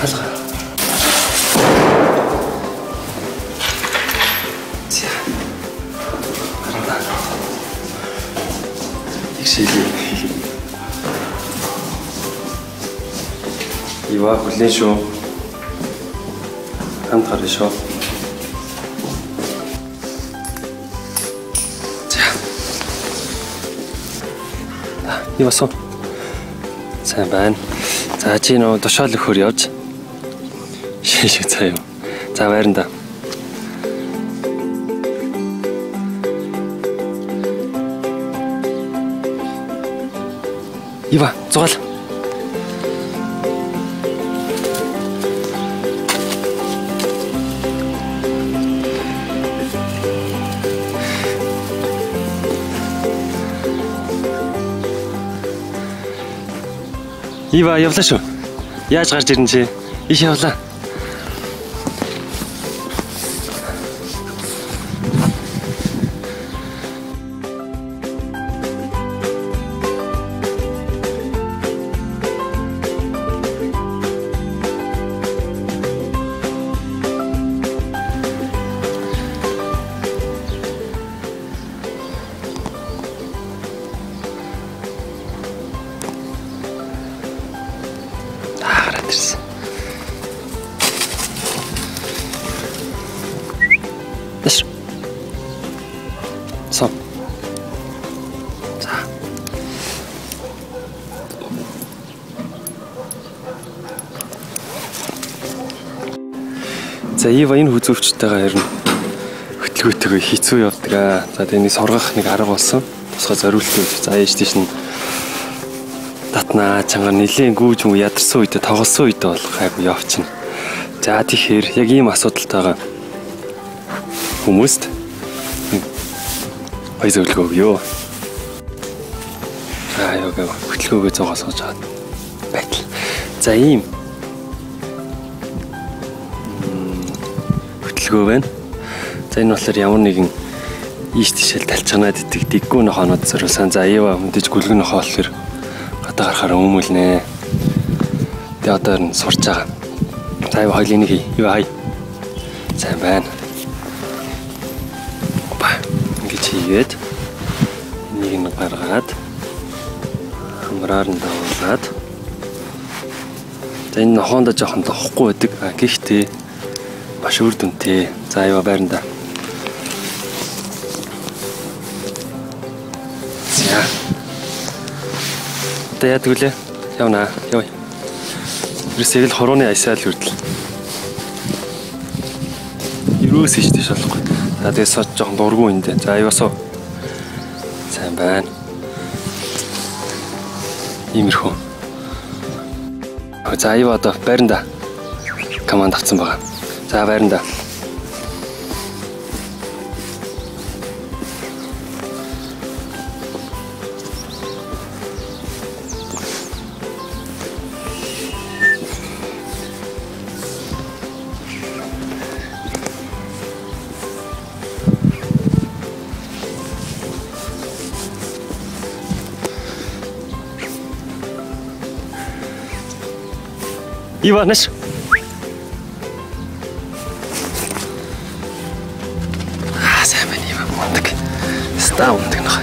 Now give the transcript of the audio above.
Алга. За. Гарна. Ихшээлээ. Ива хүлээн шүү. Хамт гарна шүү. За. Ива суу. Сайн байна. За чи нөө тушаал өгөхөр явж шиш заа юм. За байранда. Ива, зугаал. Ива явлаа шүү. Яаж гарч ирнэ чи? Иш явлаа. Ирсэн. Дэш. Соо. За. За Ива энэ хүзүүвчтэйгээ харин хөтөлгөөтэйгээ хэцүү явдаг аа. За тэгээ нэг сургах нэг арга болсон. Тусгай зориултын үз. За ээж тийш нь татнаа чангаар нэлийн гүүж юм ядарсан үедээ тоглосон үедээ болох айгу явчихна. За тэгэхээр яг ийм асуудалтайгаа хүмүүст гоё зөвлөгөө өгье. За аяга хөтөлгөөгөө зугаа сууж аваад байтал. За ийм хөтөлгөө байна. За энэ болохоор ямар нэгэн ийш тийшэл талчганаад идэг дэггүй нохоонод зориулсан. За Ива мэдээж гүлгэн нохоо болохоор гадаа гарахаар өмүүлнэ. Тэгээ одоо нь сурч байгаа. За Ива хоёул энийг хий. Ива хай. Сайн байна. Опа. Ингэж хийгээд энийг нь гаргаад хамраар нь давуулаад. За энэ нохоондоо жоохон лохгүй байдаг. А гэхдээ маш үр дүнтэй. За Ива байранда. За. Одоо яадаг үлээ? Явнаа. Явъя. Ерөөс яг л хурууны аясаа л хүртэл. Ерөөс ич тийш болохгүй. За тэгээ сод жоохон дургу энд. За аюу суу. Сайн байна. Иймэрхүү. За аюу одоо байранда команд авсан байгаа. За байранда. Ива, нэш. Аа, сайн байна Ива, мундаг. Ста мундаг нөх.